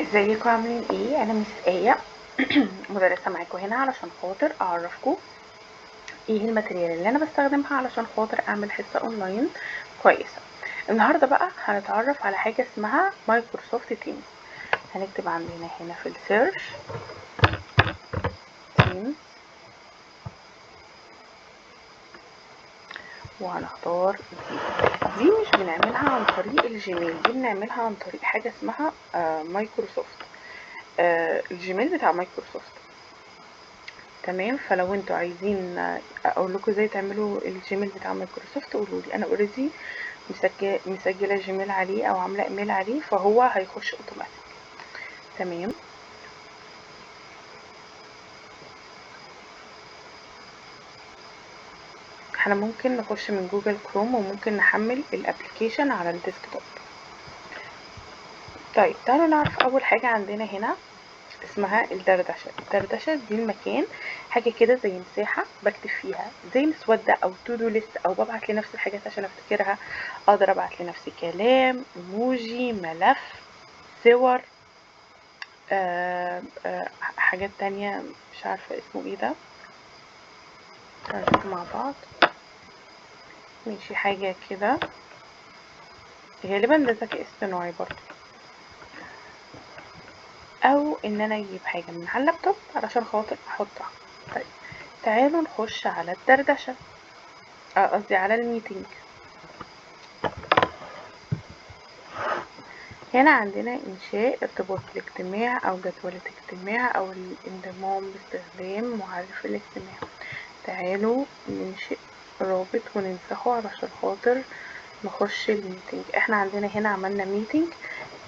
ازيكم عاملين ايه؟ انا Miss آية مدرسة معاكم هنا علشان خاطر اعرفكم ايه ال material اللي انا بستخدمها علشان خاطر اعمل حصة اونلاين كويسة. النهاردة بقى هنتعرف على حاجة اسمها Microsoft Teams. هنكتب عندنا هنا في ال search Teams وهنختار دي. دي مش بنعملها عن طريق ال Gmail، دي بنعملها عن طريق حاجة اسمها مايكروسوفت، ال Gmail بتاع مايكروسوفت. تمام، فلو انتوا عايزين اقول لكم ازاي تعملوا ال Gmail بتاع مايكروسوفت قولوا لي. انا already مسجله Gmail عليه او عامله ايميل عليه، فهو هيخش اوتوماتيك. تمام، احنا ممكن نخش من Google Chrome وممكن نحمل ال application على ال desktop. طيب تعالوا نعرف اول حاجة عندنا هنا اسمها الدردشة. الدردشة دي المكان، حاجة كده زي مساحة بكتب فيها زي مسودة او to do list، او ببعت لنفسي الحاجات عشان افتكرها. اقدر ابعت لنفسي كلام، ايموجي، ملف، صور، حاجات تانية مش عارفة اسمه ايه ده، هنشوف مع بعض. ماشي، حاجة كده غالبا ده ذكاء اصطناعي برضه، او ان انا اجيب حاجة من على اللابتوب علشان خاطر احطها. طيب تعالوا نخش على الدردشة، قصدي على ال meeting. هنا عندنا انشاء ارتباط الاجتماع او جدولة اجتماع او الانضمام باستخدام معرف الاجتماع. تعالوا ننشئ رابط وننسخه علشان خاطر نخش ال meeting. احنا عندنا هنا عملنا meeting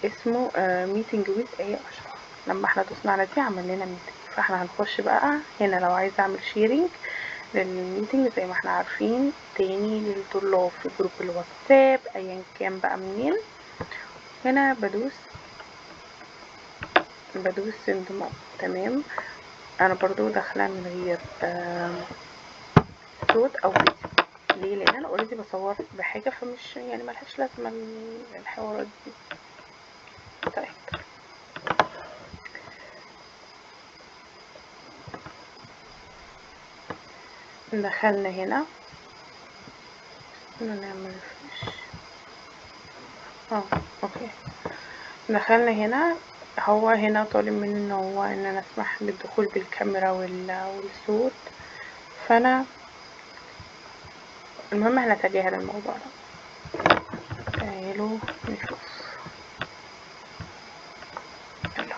اسمه meeting with آية اشرف. لما احنا دوسنا على دي عمل لنا meeting، فاحنا هنخش بقى هنا. لو عايزه اعمل sharing لل meeting زي ما احنا عارفين تاني للطلاب في group الواتساب ايا كان بقى منين، هنا بدوس انضمام. تمام، انا برضو داخله من غير صوت او فيديو. ليه؟ لان انا already بصور بحاجة فمش يعني ملهاش لازمه الحوارات دي. طيب دخلنا هنا، نعمل refresh. okay، دخلنا هنا. هو هنا طالب مني ان هو ان انا اسمح بالدخول بالكاميرا والصوت، فانا المهم هنتجاهل الموضوع ده. تعالوا نشوف. يلا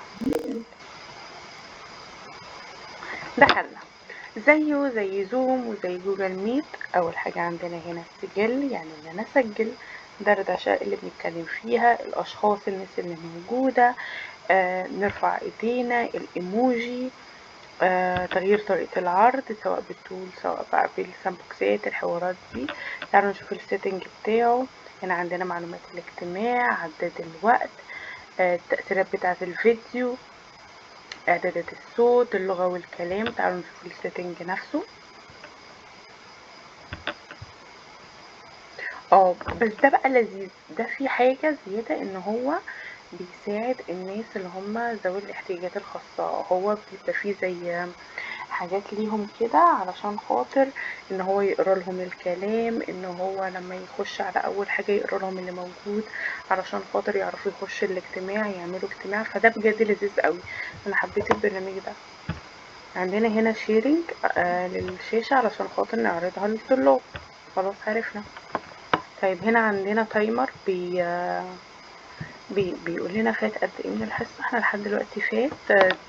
دخلنا زيه زي Zoom وزي Google Meet. اول حاجة عندنا هنا السجل، يعني ان انا اسجل دردشة اللي بنتكلم فيها، الاشخاص، الناس اللي موجودة، نرفع ايدينا، الايموجي، تغيير طريقة العرض سواء بالطول سواء بقى بالسامبوكسات، الحوارات دي. تعالوا نشوف ال setting بتاعه. هنا عندنا معلومات الاجتماع، عداد الوقت، التأثيرات بتاعة الفيديو، اعدادات الصوت، اللغة والكلام. تعالوا نشوف ال setting نفسه. بس ده بقى لذيذ، ده في حاجة زيادة ان هو بيساعد الناس اللي هم ذوي الاحتياجات الخاصة. هو بيبقى فيه زي حاجات ليهم كده علشان خاطر ان هو يقرا لهم الكلام، ان هو لما يخش على اول حاجة يقرا لهم اللي موجود علشان خاطر يعرفوا يخشوا الاجتماع، يعملوا اجتماع. فده بجد لذيذ قوي، انا حبيت البرنامج ده. عندنا هنا sharing للشاشة علشان خاطر نعرضها للطلاب. خلاص عرفنا. طيب هنا عندنا timer بيقول لنا فات قد ايه من الحصة. احنا لحد دلوقتي فات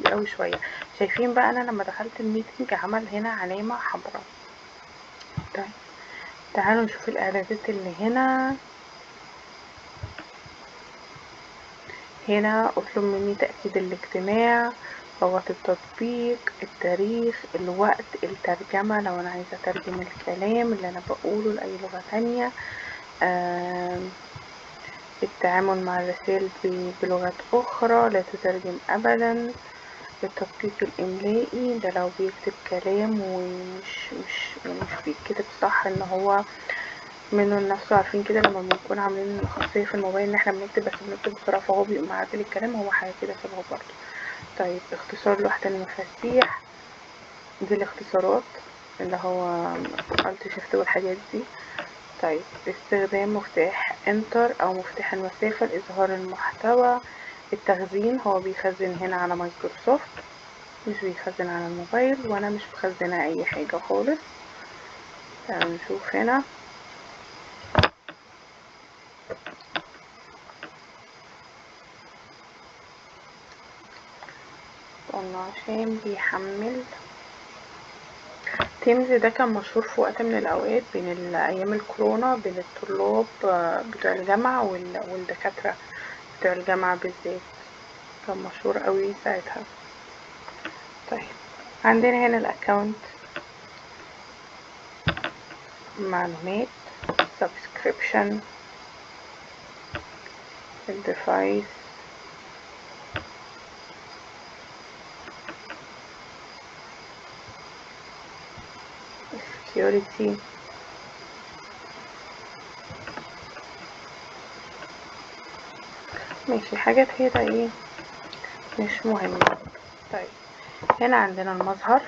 دقيقة وشوية. شايفين بقى انا لما دخلت ال meeting عمل هنا علامة حمراء. طيب تعالوا نشوف الاعدادات اللي هنا. هنا اطلب مني تأكيد الاجتماع، لغة التطبيق، التاريخ، الوقت، الترجمة لو انا عايزة اترجم الكلام اللي انا بقوله لأي لغة تانية، التعامل مع الرسائل بلغات أخرى لا تترجم أبدا، التدقيق الإملائي ده لو بيكتب كلام ومش مش يعني مش بيتكتب صح ان هو منه لنفسه. عارفين كده لما بنكون عاملين خاصية في الموبايل ان احنا بنكتب، بس بنكتب بسرعة فهو بيقوم معدل الكلام، هو حاجة كده شبهه برضه. طيب اختصار لوحة المفاتيح، دي الاختصارات اللي هو Alt Shift والحاجات دي. طيب استخدام مفتاح Enter او مفتاح المسافة لإظهار المحتوى. التخزين، هو بيخزن هنا على مايكروسوفت مش بيخزن على الموبايل، وانا مش مخزنة اي حاجة خالص. تعالوا نشوف هنا. قلنا عشان بيحمل. Teams ده كان مشهور في وقت من الأوقات بين أيام الكورونا، بين الطلاب بتوع الجامعة والدكاترة بتوع الجامعة بالذات، كان مشهور قوي ساعتها. طيب عندنا هنا ال account، معلومات، subscription، ال device، security، ماشي، حاجات هنا ايه مش مهمة. طيب هنا عندنا المظهر،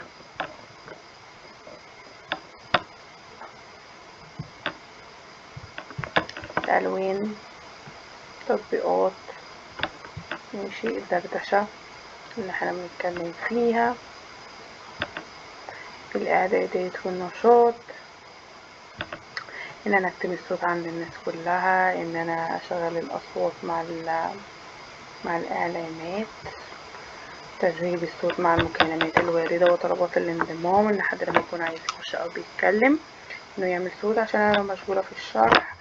الألوان، تطبيقات، ماشي، الدردشة اللي احنا بنتكلم فيها، الإعدادات والنشاط، ان انا اكتب الصوت عند الناس كلها، ان انا اشغل الاصوات مع الاعلانات، تشغيل الصوت مع المكالمات الواردة وطلبات الانضمام، ان حد لما يكون عايز يخش او بيتكلم انه يعمل صوت عشان انا مشغولة في الشرح،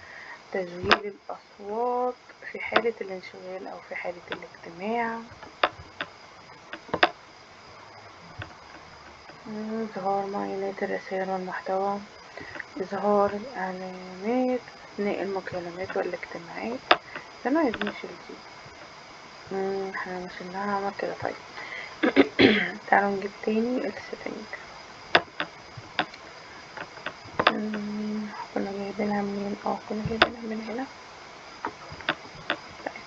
تشغيل الاصوات في حالة الانشغال او في حالة الاجتماع، إظهار معاينات الرسائل والمحتوى، إظهار الإعلانات أثناء المكالمات والاجتماعات. ده أنا عايزين نشيل دي، احنا مش شلناها، عمل كده. طيب تعالوا نجيب تاني ال setting. كنا جايبينها منين؟ كنا جايبينها من هنا. طيب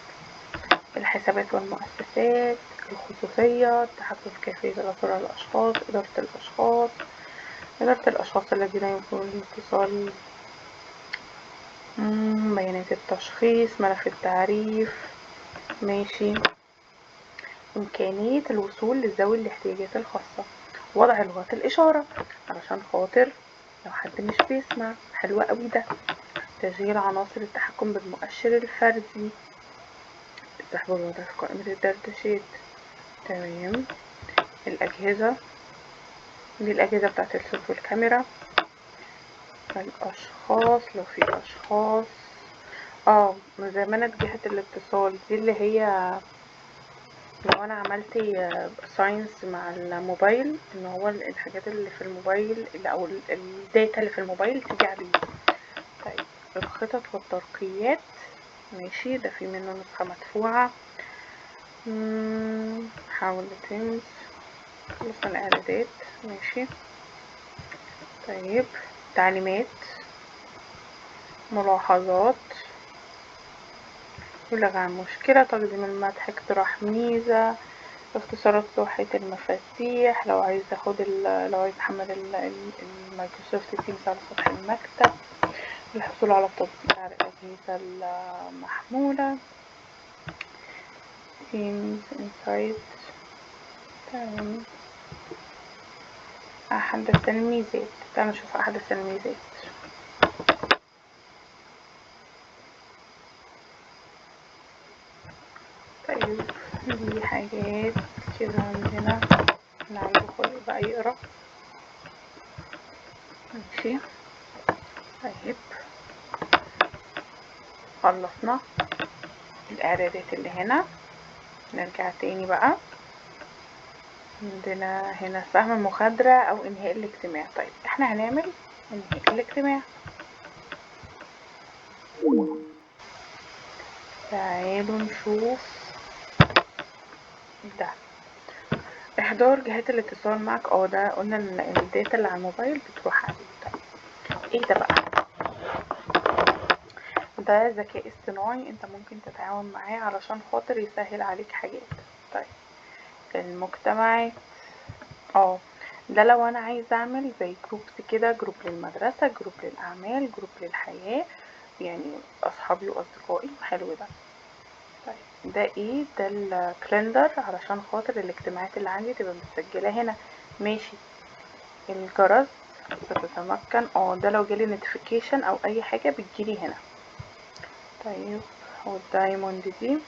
الحسابات والمؤسسات، الخصوصية، التحكم في كيفية العثور على الأشخاص، إدارة الأشخاص، إدارة الأشخاص الذين يمكنهم الاتصال، بيانات التشخيص، ملف التعريف، ماشي، إمكانية الوصول لذوي الاحتياجات الخاصة، وضع لغات الإشارة علشان خاطر لو حد مش بيسمع، حلوة قوي ده، تشغيل عناصر التحكم بالمؤشر الفردي، سحب الوضع في قائمة الدردشات، تمام. الأجهزة، دي الأجهزة بتاعت الصوت والكاميرا، الأشخاص لو في أشخاص، مزامنة جهة الاتصال، دي اللي هي لو أنا عملت sign مع الموبايل، إن هو الحاجات اللي في الموبايل أو ال data اللي في الموبايل تيجي عليه. طيب الخطط والترقيات، ماشي، ده في منه نسخة مدفوعة. حاول Teams، خلصنا الإعدادات، ماشي. طيب تعليمات، ملاحظات، يبلغ عن مشكلة، تقديم المدح، اقتراح ميزة، اختصارات لوحة المفاتيح، لو عايز اخد لو عايز احمل ال Microsoft Teams على سطح المكتب، الحصول على التطبيق على الأجهزة المحمولة، Teams Insight، تمام. أحدث الميزات، تعالوا نشوف أحدث الميزات. طيب دي حاجات كده عندنا، اللي عنده خلق بقى يقرا، ماشي. طيب خلصنا الإعدادات اللي هنا، نرجع تاني بقى. عندنا هنا سهم المخادرة أو إنهاء الاجتماع. طيب احنا هنعمل إنهاء الاجتماع. تعالوا نشوف ده، إحضار جهات الاتصال معك. ده قلنا إن ال data اللي على الموبايل بتروح عليه. طيب ايه ده بقى؟ ده ذكاء اصطناعي انت ممكن تتعاون معاه علشان خاطر يسهل عليك حاجات. طيب المجتمعات، ده لو انا عايزه اعمل زي groups كده، group للمدرسة، group للاعمال، group للحياة، يعني اصحابي واصدقائي. حلو ده. طيب ده ايه؟ ده ال calendar علشان خاطر الاجتماعات اللي عندي تبقى متسجلة هنا. ماشي. الجرس ستتمكن، ده لو جالي notification او اي حاجة بتجيلي هنا. طيب وال diamond دي،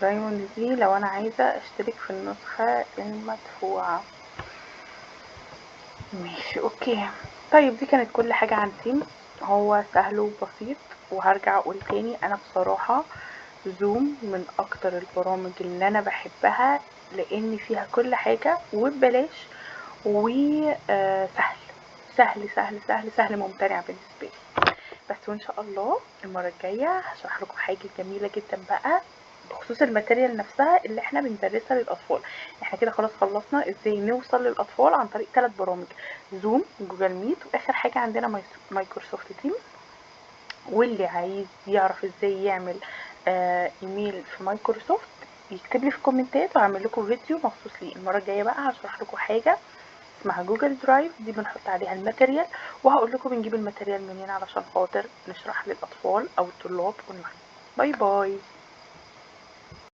diamond دي لو انا عايزة اشترك في النسخة المدفوعة. ماشي okay. طيب دي كانت كل حاجة عن Teams. هو سهل وبسيط، وهرجع اقول تاني انا بصراحة Zoom من اكتر البرامج اللي انا بحبها، لان فيها كل حاجة وببلاش، وسهل سهل سهل سهل سهل ممتنع بالنسبة لي. بس وان شاء الله المرة الجاية هشرح لكم حاجة جميلة جدا بقى بخصوص ال material نفسها اللي احنا بندرسها للاطفال. احنا كده خلاص خلصنا ازاي نوصل للاطفال عن طريق 3 برامج، Zoom، Google Meet، واخر حاجة عندنا Microsoft Teams. واللي عايز يعرف ازاي يعمل ايميل في مايكروسوفت يكتب لي في الكومنتات واعمل لكم فيديو مخصوص ليه. المرة الجاية بقى هشرح لكم حاجة اسمها Google Drive، دي بنحط عليها ال material، وهقول لكم بنجيب ال material منين علشان خاطر نشرح للاطفال او الطلاب online. bye bye.